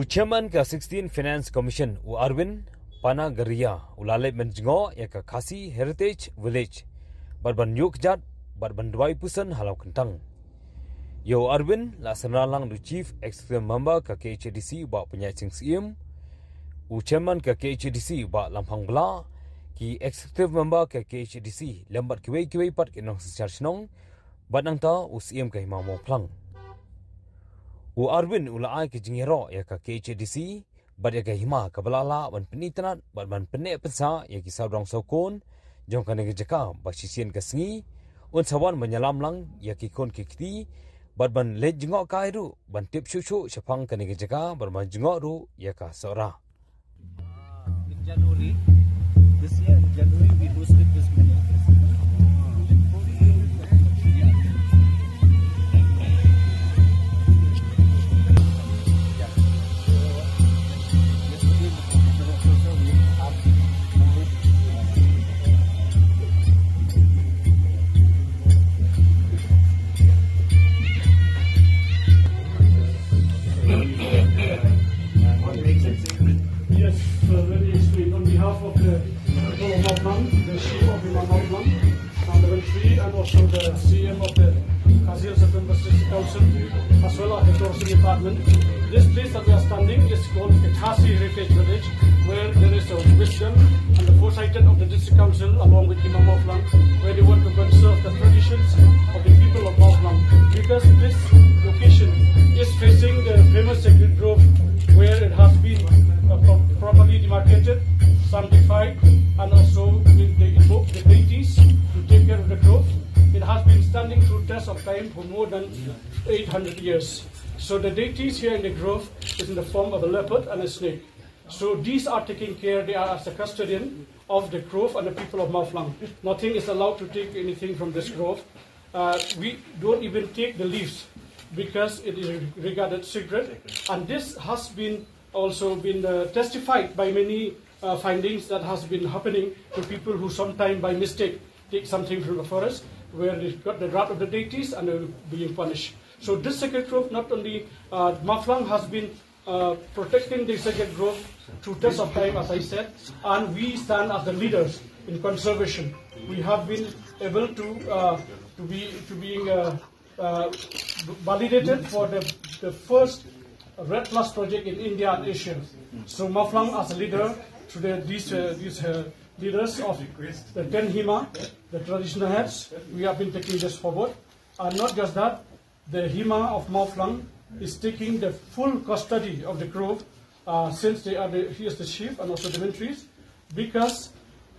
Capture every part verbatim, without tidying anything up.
Chairman ka sixteen Finance Commission u Arvind Panagaria u la leit ban jngoh ïa ka Khasi Heritage Village bad ban ïuh kjat bad ban duwai puson ha Lawkyntang. Ïa u Arvind la synran lang da u Chief Executive Member ka K H A D C u Bah Pynïaid Sing Syiem, u Chairman ka K H A D C u Bah Lamphang Blah, ki Executive Member ka K H A D C lem bad kiwei kiwei pat ki nongsynshar shnong, bad nangta u Syiem ka Hima Mawphlang. U Arvind u la ai ka jingïaroh ïa ka K H A D C bad ïa ka hima kaba la lah ban pynitynnad bad ban pynneh pynsah ïa ki sawdong sawkun jong kane ka jaka ba shisien ka sngi un sa wan ban ïalam lang ïa ki khun ki kti bad ban leit jngoh kai ruh ban tip shuh shuh shaphang kane ka jaka bad ban jngoh ruh ïa ka Sohra. In January, this year in January, we hosted this mini festival. Yes, so let me explain. On behalf of the people of Mawphlang, the chief of the Mawphlang, and the Ventry, and also the C M of the Khasi Hills Autonomous District Council, as well as the tourism department, this place that we are standing is called the Khasi Heritage Village, where there is a wisdom and the foresight of the district council along with Hima Mawphlang, where they want to conserve the traditions of the people of Mawphlang, because this location is facing the famous sacred grove where it has been, uh, pro-, properly demarcated, sanctified, and also with the invoke the deities to take care of the grove. It has been standing through test of time for more than eight hundred years. So the deities here in the grove is in the form of a leopard and a snake. So these are taking care, they are as a custodian of the grove and the people of Mawphlang. Nothing is allowed to take anything from this grove. Uh, we don't even take the leaves because it is regarded sacred. And this has been also been, uh, testified by many, uh, findings that has been happening to people who sometime by mistake take something from the forest where they got the wrath of the deities and are being punished. So this sacred grove, not only, uh, Mawphlang has been, uh, protecting the sacred grove through test of time, as I said, and we stand as the leaders in conservation. We have been able to, uh, to be, to being, uh, uh, validated for the, the first REDD Plus project in India and Asia. So Mawphlang as a leader, today these, uh, these, uh, leaders of the ten Hima, the traditional heads, we have been taking this forward. And not just that, the Hima of Mawphlang is taking the full custody of the grove, uh, since they are the, he is the chief and also the Ventries, because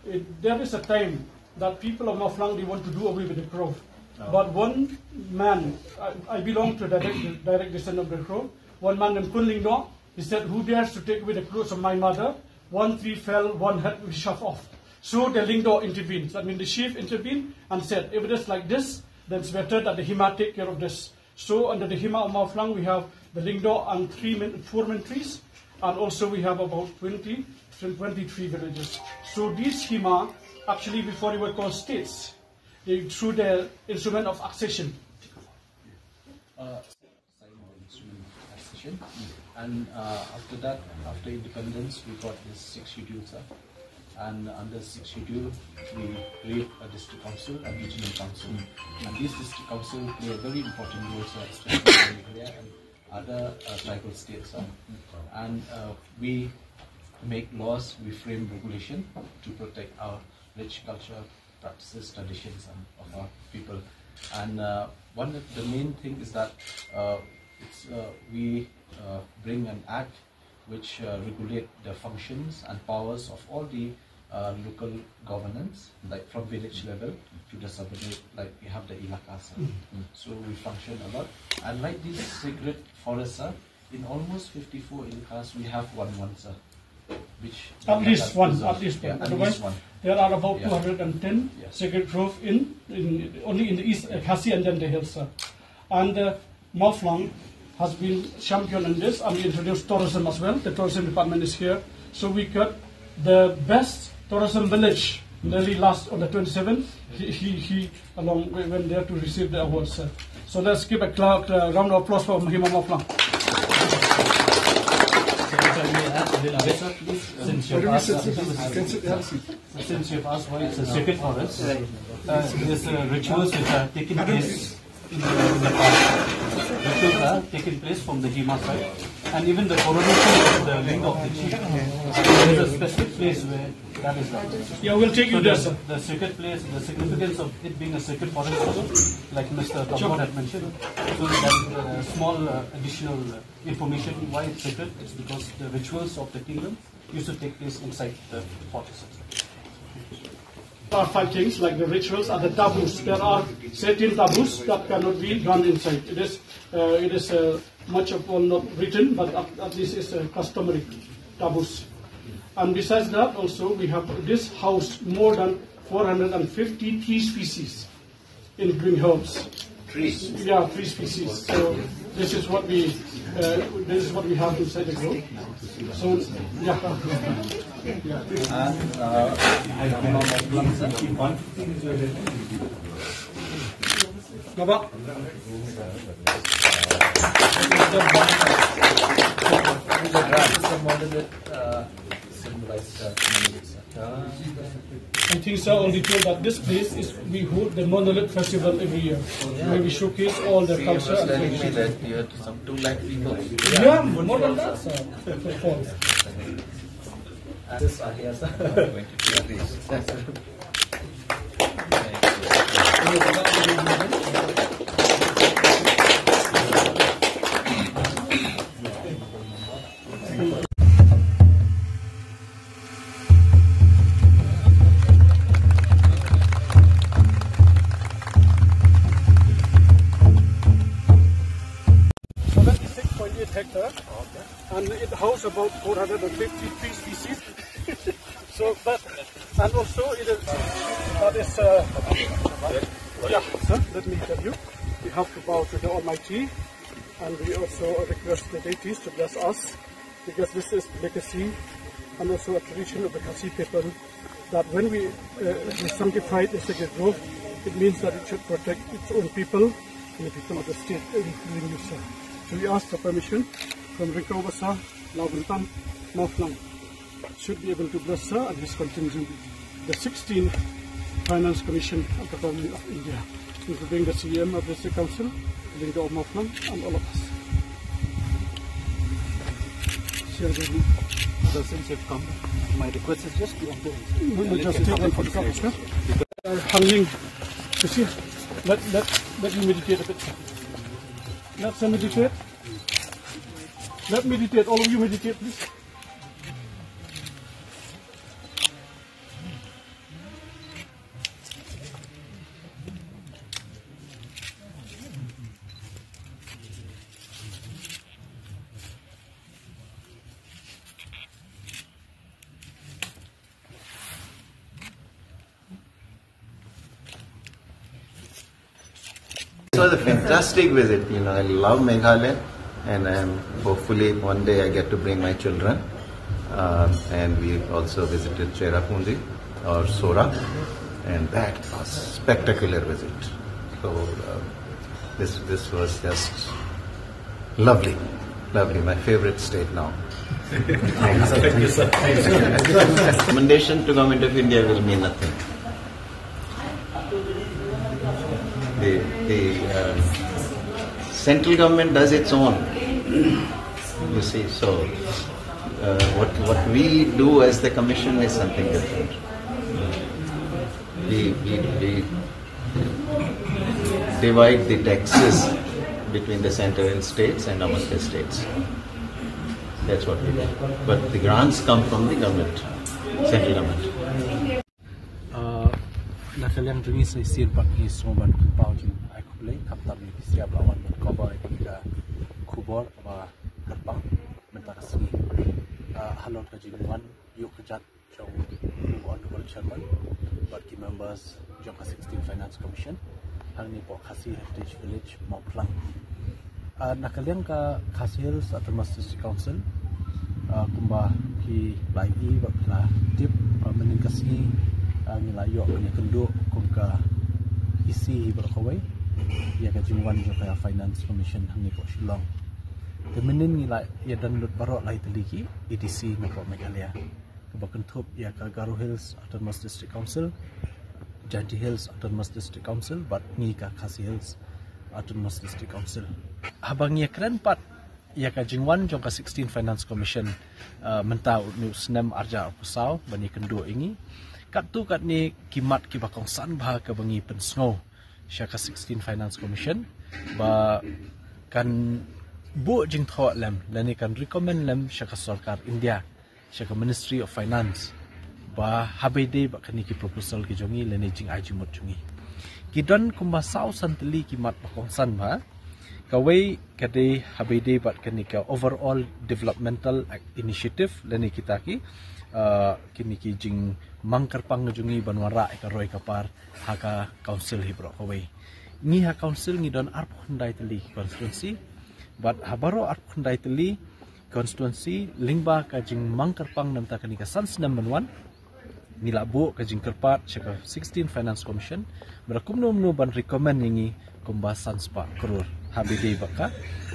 it, there is a time that people of Mawphlang, they want to do away with the grove. Oh. But one man, I, I belong to direct, direct descendant of the grove, one man named Khun Lyngdoh, he said, "Who dares to take away the clothes of my mother?" One tree fell, one head was shaved off. So the Lyngdoh intervened. That means the chief intervened and said, "If it is like this, then it's better that the Hima take care of this." So under the Hima of Mawphlang, we have the Lyngdoh and three men, four Ventries, and also we have about twenty, twenty-three villages. So these Hima, actually before they were called states, they, through the instrument of accession. Uh, Sign the instrument of accession. And, uh, after that, after independence, we got this six schedule, sir. And under six schedule, we create a district council and regional council. And these district council play a very important role, sir, especially in Meghalaya and other, uh, tribal states, sir. And, uh, we make laws, we frame regulation to protect our rich culture, practices, traditions, um, of our people. And, uh, one of the main thing is that, uh, it's, uh, we, uh, bring an act which, uh, regulate the functions and powers of all the, uh, local governance, like from village level to the subordinate, like we have the ilakas, uh. So we function a lot. And like these sacred forests, uh, in almost fifty-four ilakas, we have one, one, sir. Which at least one, at least one. Yeah, at least one. Otherwise, there are about two hundred and ten sacred grove in, in, only in the east, uh, Khasi and then the hills, sir. And, uh, Mawphlang has been champion in this, and we introduced tourism as well. The tourism department is here. So we got the best tourism village nearly last on the twenty-seventh. He, he, he along went there to receive the award, sir. So let's give a cla-, cla-, round of applause for Hima Mawphlang. Since you've asked, since you've asked why it's a sacred forest, uh, there's, uh, rituals which are taking place in the, in the past. Rituals are taking place from the Hema side, and even the coronation of the ling of the chief. There's a specific place where that is done. Yeah, we'll take you there, sir. The sacred place, the significance of it being a sacred forest also, like Mister Tambor had mentioned. So that, uh, small, uh, additional, uh, information why it's sacred. It's because the rituals of the kingdom used to take place inside the fortress. There are five things like the rituals and the taboos. There are certain taboos that cannot be done inside. It is, uh, it is, uh, much of all not written, but at, at least it's, uh, customary taboos. And besides that, also we have this house more than four hundred and fifty tree species in green herbs. Trees. Yeah, tree species. So this is what we, uh, this is what we have inside the grove. So yeah. And, uh, I have one fifty. Baba. Symbolized, uh, I think, sir, only told that this place is, we hold the Monolith Festival every year, where we showcase all the culture and tradition. That you had some two lakh people. Yeah, more than that, sir. Of course. This are here, sir. Seventy-six point eight hectare, and it houses about four hundred and fifty-three species. So that, and also it is, that is, uh, yeah, sir, let me tell you, we have to bow to the Almighty, and we also request the deities to bless us, because this is legacy and also a tradition of the Khasi people, that when we, uh, we sanctify the sacred grove, it means that it should protect its own people and the people of the state, including you, sir. So we ask for permission from Ryngkawbasa, Lawbyntan, Mawphlang, should be able to bless, sir, and his contingent, the sixteenth Finance Commission of the Government of India, including the C E M of the District Council, Lyngdoh of Mawphlang, and all of us. Sir, since you've come, my request is just to enter. No, no, just take one photograph, sir. Uh, hanging. You see, let, let, let me meditate a bit. Let's meditate. Let meditate. All of you meditate, please. It was a fantastic visit. You know, I love Meghalaya, and I'm hopefully one day I get to bring my children, um, and we also visited Cherrapunji or Sora, and that was spectacular visit. So uh, this this was just lovely, lovely. My favorite state now. Thank you, sir. Thank you, sir. Recommendation to Government of India will mean nothing. The, the uh, central government does its own. You see, so uh, what, what we do as the commission is something different. We, we, we divide the taxes between the center and states and among the states. That's what we do. But the grants come from the government, central government. Uh, na ka liang jong ngi sa shisien pat ngi sngewbha ban kyrpad ïa u Blei, khamtam ïa phi sha ba wan ban cover ïa ka khubor ba kyrpang mynta ka sngi. Uh, halor ka jingwan ïuh kjat jong u Honorable Chairman bad ki members jong ka sixteenth Finance Commission hangne hapoh Khasi Heritage Village Mawphlang. Ah, na ka liang ka Khasi Hills Autonomous District Council, ah, kumba phi la ïohi bad phi la tip, ah, mynhynnin ka sngi, ah, ngi la ïoh ban ïakynduh kum ka E C hi baroh kawei ïa ka jingwan jong ka Finance Commission hangne hapoh Shillong. Te mynnin ngi la ïa don lut baroh lai tylli ki A D C na ka Meghalaya, kaba kynthup ïa ka Garo Hills Autonomous District Council, Jaintia Hills Autonomous District Council bad ngi ka Khasi Hills Autonomous District Council. Haba ngi ïa kren pat ïa ka jingwan jong ka sixteen Finance Commission, uh, mynta u snem arja u saw ban ïa kynduh ïa ngi. Katto katne ki mat kiba kongsan bha kaba ngi pynsngew sha ka sixteen Finance Commission ba kan buh jingthoh lem lane kan recommend lem sha ka sorkar India, sha ka Ministry of Finance, ba haba ïadei bad kane ki proposal ki jong ngi lane jingai jingmut jong ngi. Ki don kumba saw san tylli ki mat ba kongsan bha. Kawei ka dei haba ïadei bad kane ka overall developmental ac-, initiative lane kita ki, uh, kine ki jingmang kyrpang jong ngi ban wanrah ïa ka roi ka par ha ka council hi baroh kawei. Ngi ha council ngi don arphew khyndai tylli ki constituency. Bad ha baroh arphew khyndai tylli constituency, lyngba ka jingmang kyrpang na ka bynta kane ka san snem ban wan, ngi la buh ka jingkyrpad sha ka sixteen Finance Commission ba kumno kumno ban recommend ïa ngi kumba san spah klur haba ïadei bad ka,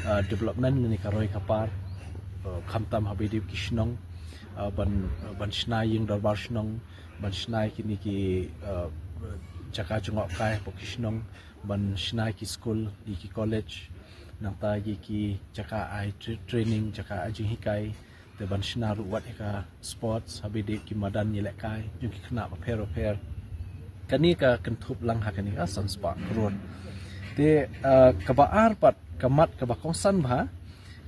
uh, development lane ka roi ka par, uh, khamtam haba ïadei bad ki shnong, uh, ban, uh, ban shna ïing dorbar shnong, ban shna ïa kine ki, uh, jaka jngohkai hapoh ki shnong, ban shna ïa ki skul, ïa ki college, nangta ïa ki jaka ai tra-, training, jaka ai jinghikai, te ban shna ruh wat ïa ka sports haba ïadei bad ki madan ïalehkai jong ki khynnah bapher bapher. Kane ka kynthup lang ha kane ka san spah klur. Te, uh, kaba ar pat ka mat kaba kongsan bha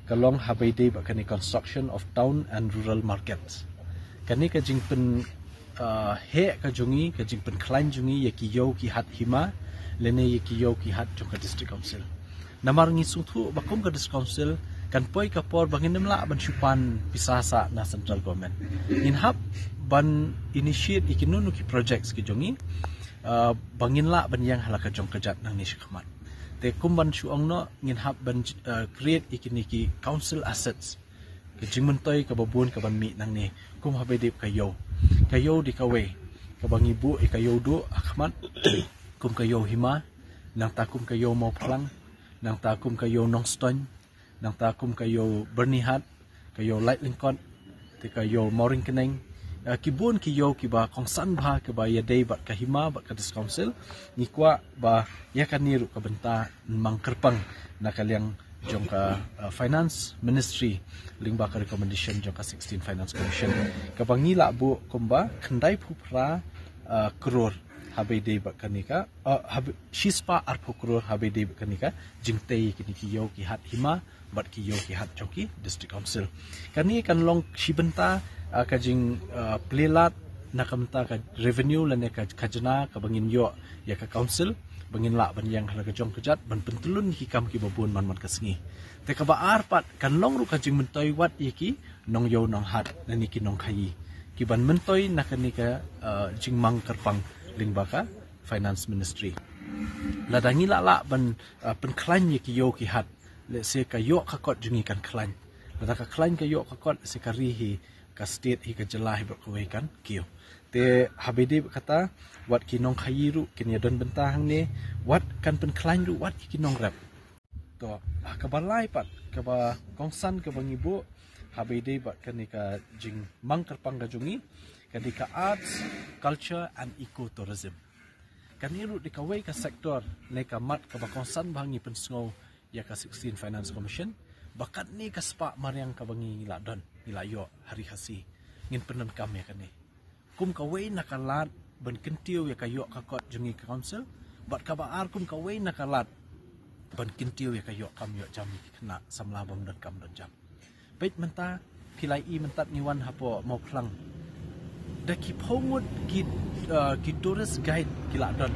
ka long haba ïadei bad kane construction of town and rural markets. Kane ka jingpyn, uh, heh ka jong ngi, ka jingpynkhlaiñ jong ngi ïa ki ïew ki hat hima lane ïa ki ïew ki hat jong ka District Council. Namar ngi sngewthuh ba kum ka District Council kan poi ka por ba ngin ym lah ban shu pan pisa sah na Central Government. Ngin hap ban initiate ïa kino kino ki projects ki jong ngi, uh, ba ngin lah ban ïeng ha la ka jong ka jait nangne sha khmat. Te kum ban shu ong noh, ngin hap ban, uh, create ïa kine ki council assets, ka jingmyntoi kaba bun kaban mih nangne, kum haba ïadei bad ka ïew. Ka ïew dei kawei kaba ngi buh ïa ka ïew duh ha khmat, kum ka ïew hima, nangta kum ka ïew Mawphlang, nangta kum ka ïew Nongstoiñ, nangta kum ka ïew Byrnihat, ka ïew Laitlyngkot, te ka ïew Mawryngkneng. Uh, ki bun ki ïew kiba kongsan bha kiba ïadei bad ka hima bad ka District Council. Ngi kwah ba ïa kane ruh ka bynta ngi mang kyrpang na ka liang jong ka, uh, Finance Ministry lyngba ka recommendation jong ka sixteen Finance Commission, kaba ngi la buh kumba khyndai phew phra, uh, klur haba ïadei bad kane ka, uh, haba, shispah arphew klur haba ïadei bad kane ka jingtei kine ki ïew ki hat hima bad ki ïew ki hat jong ki District Council. Kane kan long shi bynta, uh, ka jing, uh, plie lad na ka bynta ka revenue lane ka khajna kaba ngin ïoh ïa ka council, ba ngin lah ban ïeng ha la ka jong ka jait ban pyntyllun ki kam kiba bun man man ka sngi. Te kaba ar pat kan long ruh ka jingmyntoi wat ïa ki nongïew nonghat lane ki nongkhaïi, kiban myntoi na kane ka, uh, jingmang kyrpang lyngba ka Finance Ministry. Lada ngi la lah ban, uh, pynkhlaiñ ïa ki ïew ki hat, lehse ka ïoh ka kot jong ngi kan khlaiñ. Lada ka khlaiñ ka ïoh ka kot, lehse ka ri hi, ka state hi, ka jylla hi baroh kawei kan kiew. Te haba ïadei bad kata, wat ki nongkhaïi ruh kin ïa don bynta hangne, wat kan pynkhlaiñ ruh wat ki nongrep. To, ha kaba lai pat, kaba kongsan kaba ngi buh haba ïadei bad kane ka jingmang kyrpang ka jong ngi, ka dei ka arts, culture and eco-tourism. Kane ruh dei kawei ka sector ne ka mat kaba kongsan ba ngi pynsngew ïa ka sixteen Finance Commission ba katne ka spah mariang kaba ngi la don, ngi la ïoh ha Ri Khasi, ngin pyndonkam ïa kane kum kawei na ka lad ban kyntiew ïa ka ïoh ka kot jong ngi ka council, bad kaba ar kum kawei na ka lad ban kyntiew ïa ka ïoh kam ïoh jam ïa ki khynnah samla bym don kam don jam. Peit mynta, phi la ïohi mynta ngi wan hapoh Mawphlang, da ki phew ngut ki, uh, ki tourist guide ki la don.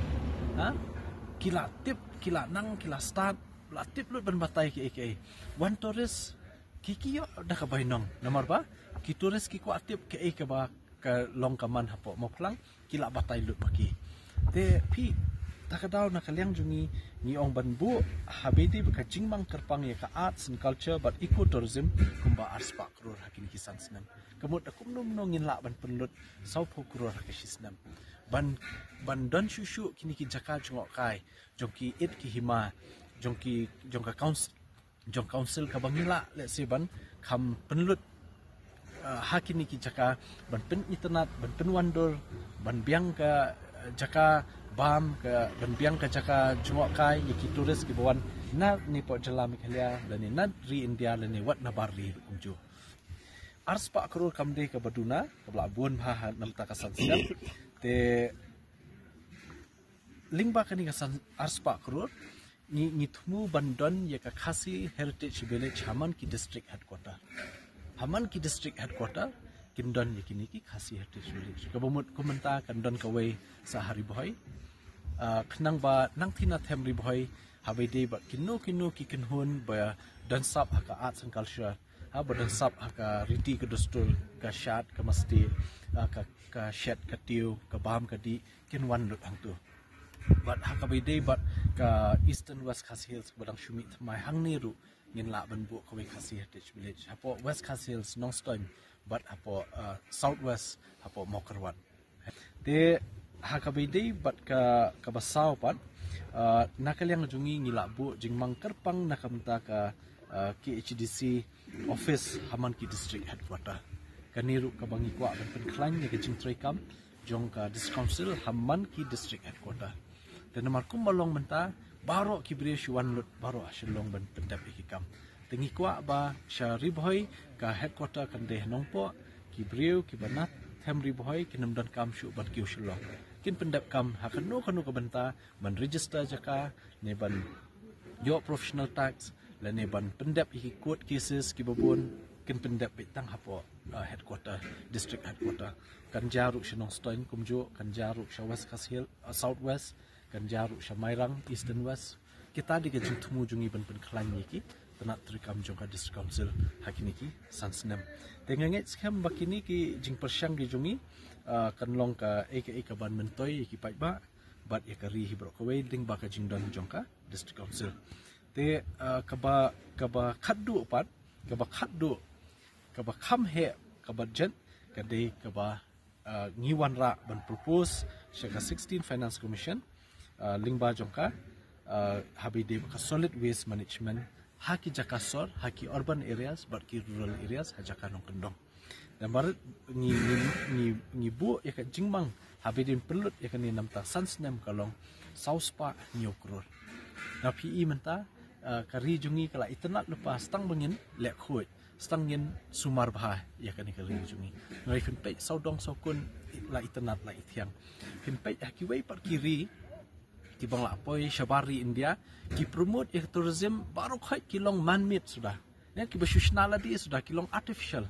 Ha? Ki la tip, ki la nang, ki la stad, la tip lut ban batai kiei kiei. Wan tourist, ki ki ïoh da ka bainong. Namar ba ki tourist ki kwah tip kiei kaba ka long ka man hapoh Mawphlang, ki la batai lut ma ki. Te phi, ta ka daw na ka liang jong ngi, ngi ong ban buh haba ïadei bad ka jingmang kyrpang ïa ka arts and culture bad eco-tourism kumba ar spah klur ha kine ki san snem. Ka mut da kumno kumno ngin lah ban pynlut saw phew klur ha ka shi snem. Ban, ban don shuh shuh kine ki jaka jngohkai jong ki it ki hima, jong ki, jong ka council, jong council kaba ngi lah lehse ban kham pynlut, uh, ha kine ki jaka ban pynitynnad, ban pynwandur, ban biang ka, uh, jaka bam, ka ban biang ka jaka jngohkai ïa ki tourist kiba wan na ne poh jylla Meghalaya lane na ri India lane wat na bar ri kumjuh. Arspah klur kam dei kaba duna, kaba la bun bha ha namar ka san snem. Te lyngba kane ka san arspah klur ngi, ngi thmu ban don ïa ka Khasi Heritage Village ha man ki district headquarter. Ha man ki district headquarter kin don ïa kine ki Khasi Heritage Village. Kaba mut kumta kan don kawei sa ha Ri Bhoi. Uh, khnang ba nangta na them Ri Bhoi haba ïadei bad kino kino ki kynhun ba don sap ha ka arts and culture, ha ba don sap ha ka riti ka dustur, ka shad ka masti, uh, ka, ka shet ka tiew, ka bam ka dih, kin wan lut hangto. Bad ha kaba ïadei bad ka Eastern West Khasi Hills ba dang shu mih thymmai hangne ruh ngin lah ban buh kawei Khasi Heritage Village hapoh West Khasi Hills, Nongstoiñ, bad hapoh, uh, South West hapoh Mawkyrwat. Te ha kaba ïadei bad ka, kaba saw pat, uh, na ka liang jong ngi ngi lah buh jingmang kyrpang na ka bynta ka, uh, K H A D C office ha man ki district headquarter. Kane ruh kaba ngi kwah ban pynkhlaiñ ïa ka jingtrei kam jong ka District Council ha man ki district headquarter. Te namar kumba long mynta baroh ki briew shu wan lut baroh ha Shillong ban pyndep ïa ki kam. Te ngi kwah ba sha Ri Bhoi ka headquarter kan dei ha Nongpoh, ki briew kiba na them Ri Bhoi kin ym donkam shuh ban kiew Shillong. Kin pyndep kam ha kano kano ka bynta, ban register jaka, ne ban ïoh professional tax, lane ban pyndep ïa ki court cases kiba bun, kin pyndep beit tang hapoh, uh, headquarter, district headquarter. Kan jia ruh sha Nongstoiñ kumjuh, kan jia ruh sha West Khasi Hills, uh, South West, kan jia ruh sha Mairang, Eastern West. Kita dei ka jingthmu jong ngi ban pynkhlaiñ ïa ki tnat treikam jong ka District Council ha kine ki san snem. Te nga ngeit skhem ba kine ki jingpyrshang ki jong ngi, uh, kan long kaei kaei kaban myntoi ïa ki paidbah bad ïa ka ri hi baroh kawei lyngba ka jingdon jong ka District Council. Te, uh, kaba, kaba khatduh pat, kaba khatduh, kaba kham heh, kaba jen, ka dei kaba, uh, ngi wanrah ban propose sha ka sixteen Finance Commission, uh, lyngba jong ka, uh, haba ïadei bad ka solid waste management ha ki jaka sor, ha ki urban areas bad ki rural areas, ha jaka nongkyndong. Namar ngi, ngi, ngi, ngi buh ïa ka jingmang haba ïadei pynlut ïa kane namar san snem ka long saw spah hynñiew klur. Nga phi i mynta, uh, ka ri jong ngi ka la itynnad lypa, sdang ba ngin leh khuid, sdang ngin sumar bha ïa kane ka ri jong ngi. Nga phin peit sawdong sawkun la itynnad la ithiang. Phin peit ha kiwei pat ki ri kiba nga la poi shabar ri India, ki promote ïa ka tourism baroh khoit ki long man-made suda. Ïa kiba shu shna lade suda ki long artificial.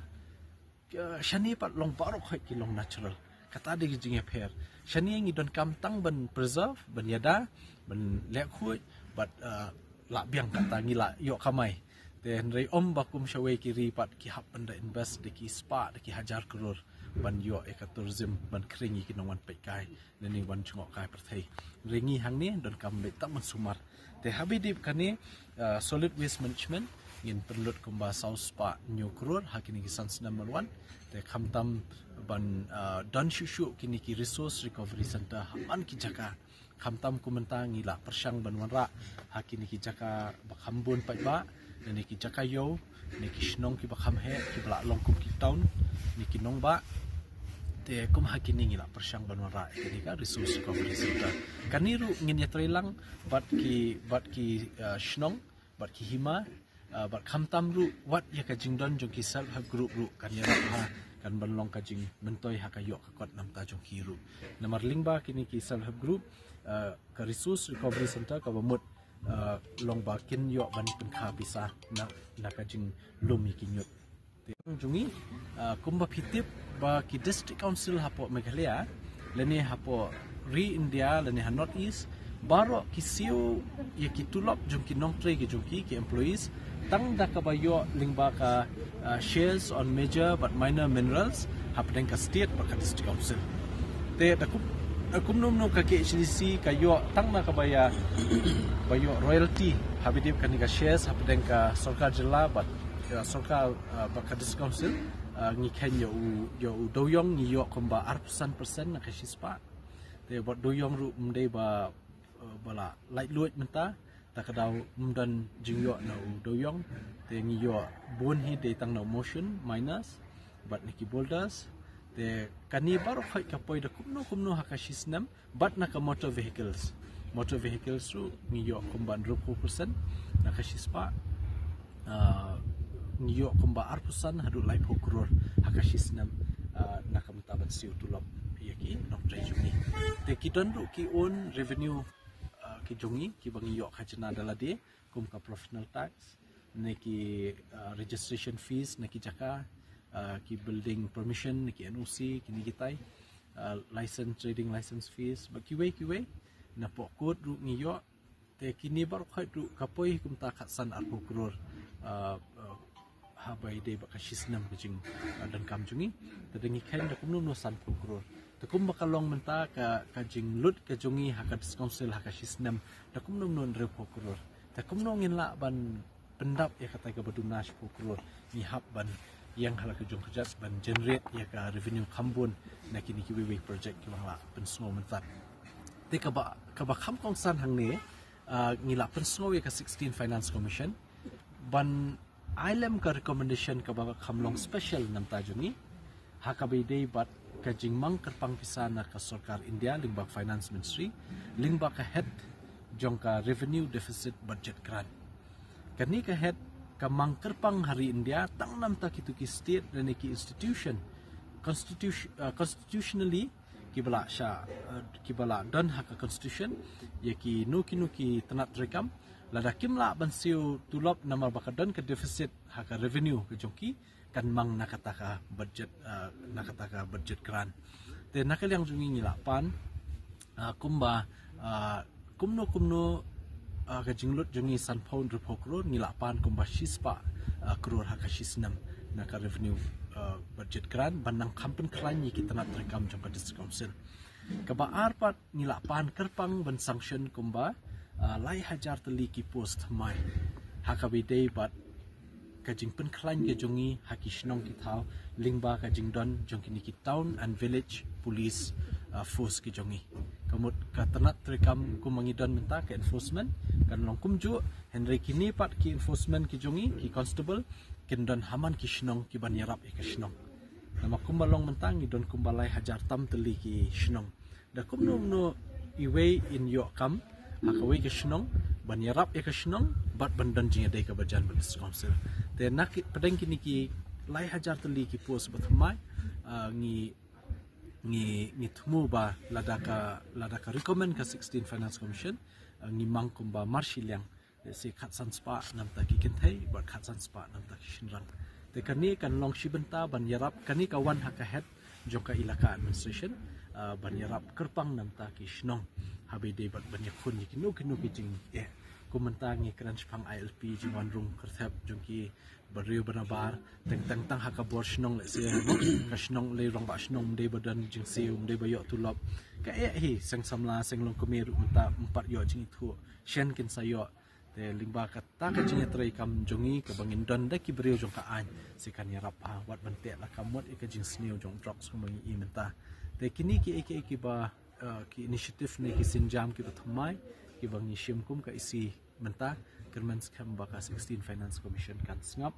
Ka, shane pat long baroh khoit ki long natural. Kata dei ka jingïapher. Shane ngi donkam tang ban preserve, ban ïada, ban leh khuid, bad, uh, lah biang kata ngi lah ïoh kamai. Te hynrei ym ba kum shawei ki ri pat ki hap ban da invest da ki spah, da ki hajar klur ban ïoh ïa ka tourism, ban khring ïa ki nongwan peitkai, lane wan jngohkai pyrthei. Hynrei ngi hangne donkam beit tang ban sumar. Te haba ïadei bad kane, uh, solid waste management, ngin pynlut kumba saw spah hynñiew klur ha kine ki san snem ban wan. Te khamtam ban, uh, don shuh shuh kine ki resource recovery center ha man ki jaka. Khamtam kumta ngi la pyrshang ban wanrah ha kine ki jaka ba kham bun paidbah, ne ki jaka ïew, ne ki shnong kiba kham heh, kiba la long kum ki town, ne ki nongbah. Te kum ha kine ngi la pyrshang ban wanrah ïa kane ka resource recovery center. Kane ruh ngin ïatrei lang bad ki, bad ki, uh, shnong, bad ki hima, uh, bad khamtam ruh wat ïa ka jingdon jong ki self help group ruh kan ïarap ha, kan ban long ka jingmyntoi ha ka ïoh ka kot namar jong ki ruh. Namar lyngba kine ki self help group, uh, ka resource recovery center kaba mut, uh, long ba kin ïoh ban pynkha pisa na, na ka jinglum ïa ki ñiut. Te jong ngi, uh, kumba phi tip ba ki district council hapoh Meghalaya, lane hapoh ri India, lane ha North East, baroh ki siew ïa ki tulop jong ki nongtrei ki jong ki, ki employees, tang da kaba ïoh lyngba ka, uh, shares on major bad minor minerals hapdeng ka state bad ka district council. Te da kum, da kumno kumno ka K H A D C ka ïoh tang na kaba ïa, ba ïoh royalty haba ïadei bad kane ka shares hapdeng ka sorkar jylla bad, uh, sorkar, uh, bad ka district council, uh, ngi kheiñ ïa u, ïa u dewïong ngi ïoh kumba arphew san percent na ka shispah. Te bad dewïong ruh ym dei ba, uh, ba la laitluid mynta. Ta ka daw ym don jingïoh na u dewïong, te ngi ïoh bun hi dei tang na u motion, miners bad na ki boulders. Te kane baroh khoit ka poi da kumno kumno ha ka shi snem. Bad na ka motor vehicles, motor vehicles ruh ngi ïoh kumba hynriewphew percent na ka shispah. Ah, ngi ïoh kumba arphew san haduh laiphew klur ha ka shi snem, ah, na ka bynta ban siew tulop ïa ki nongtrei jong ngi. Te ki don ruh ki own revenue, ah, ki jong ngi kiba ngi ïoh khajna da lade, kum ka professional tax, ne ki, ah, registration fees na ki jaka, ah, ki building permission, ne ki N O C, kine kitai, ah, license, trading license fees, bad kiwei kiwei. Na poh court ruh ngi ïoh. Te kine baroh khoit ruh ka poi kumta khatsan arphew klur, ah, ah, haba ïadei bad ka shi snem ka jing, ah, donkam jong ngi. Te da ngi kheiñ da kumno kumno sanphew klur. Te kumba ka long mynta ka, ka jinglut ka jong ngi ha ka District Council ha ka shi snem da kumno kumno hynriewphew klur. Te kumno ngin lah ban pyndap ïa kata kaba duna shiphew klur, ngi hap ban ïeng ha la ka jong kjat ban generate ïa ka revenue kham bun na kine kiwei wei project kiba ngi la pynsngew mynta. Te kaba, kaba kham kongsan hangne, ah, ngi la pynsngew ïa ka sixteen Finance Commission ban ai lem ka recommendation kaba kham long special na bynta jong ngi, ha kaba ïadei bad ka jingmang kyrpang pisa na ka sorkar India lyngba Finance Ministry, lyngba ka head jong ka Revenue Deficit Budget Grant. Kane ka head ka mang kyrpang ha ri India tang na bynta kito ki state lane ki institution constitution, uh, constitutionally kiba la sha, uh, kiba la don ha ka constitution, ïa kino kino ki tnat treikam, lada kim lah ban siew tulop namar ba ka don ka deficit ha ka revenue ka jong ki, kan mang na kata ka budget, ah, na kata ka budget grant. Te na ka liang jong ngi ngi la pan, ah, kumba, ah, kumno kumno, ah, ka jinglut jong ngi sanphew hynriewphew klur, ngi la pan kumba shispah, ah, klur ha ka shi snem na ka revenue, ah, budget grant ban nang kham pynkhlaiñ ïa ki tnat treikam jong ka District Council. Kaba ar pat ngi la pan kyrpang ban sanction kumba, ah, lai hajar tylli ki post thymmai, ha kaba ïadei bad ka jingpynkhlaiñ ka jong ngi ha ki shnong ki thaw lyngba ka jingdon jong kine ki town and village police, ah, force ki jong ngi. Ka mut ka tnat treikam kumba ngi don mynta ka enforcement kan long kumjuh, hynrei kine pat ki enforcement ki jong ngi, ki constable, kin don ha man ki shnong kiban ïarap ïa ka shnong. Namar kumba long mynta ngi don kumba lai hajar tam tylli ki shnong. Da kumno kumno iwei in ïoh kam ha kawei ka shnong ban ïarap ïa ka shnong bad ban don jingïadei kaba jan bad District Council. Te na ki, pdeng kine ki lai hajar tylli ki post ba thymmai, ah, ngi, ngi, ngi thmu ba lada ka, lada ka recommend ka sixteen Finance Commission, ah, ngi mang kumba mar shiliang, lehse khatsan spah na bynta ki kynthei bad khatsan spah na bynta ki shynrang. Te kane kan long shi bynta ban ïarap, kane ka wan ha ka head jong ka elaka administration, ah, ban ïarap kyrpang na bynta ki shnong haba ïadei bad ban ïakhun ïa kino kino ki jingeh. Kum mynta ngi kren shaphang I L P, jingwan rung kyrthep jong ki briew ba nabar, teng teng tang ha ka bor shnong, lehse ka shnong, lei rangbah shnong ym dei ba don jingsiew, ym dei ba ïoh tulop. Ka eh hi, seng samla seng longkmie ruh mynta ym pat ïoh jingithuh, shen kin sa ïoh. Te lyngba kata ka jingïatreikam jong ngi kaba ngin don da ki briew jong ka aiñ, sa kan ïarap ha wat ban teh la ka mut ïa ka jingsniew jong drugs kumba ngi i mynta. Te kine kiei kiei kiba, eh, ki initiative ne ki sienjam kiba thymmai kiba ngi shim kum ka E C mynta, kyrmen skhem ba ka sixteen Finance Commission kan sngap.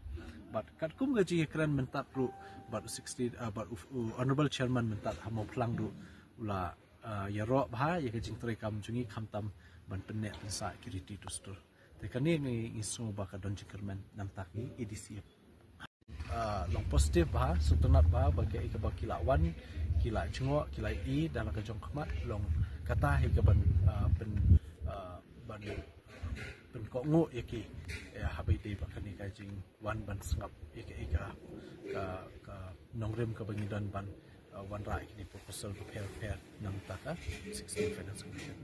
Bad katkum ka jingïakren mynta ruh bad u sixteen, eh, bad u, u Honourable Chairman mynta ha Mawphlang ruh u la, eh, ïaroh bha ïa ka jingtreikam jong ngi khamtam ban pynneh pynsah ki riti dustur. Te kane ngi, ngi sngew ba ka don jingkyrmen na bynta ki A D C. Ah, long positive bha, sngewtynnat bha ba kaei kaba ki la wan, ki la jngoh, ki la ïohi da la ka jong khmat, long kata hi kaban, ah, pyn, ah, ban pynkohnguh ïa ki, eh, haba ïadei bad kane ka jingwan ban sngap ïa ka, ïa ka, ka, ka nongrim kaba ngi don ban, ah, wanrah ïa kine proposal bapher bapher na bynta ka sixteen Finance Commission.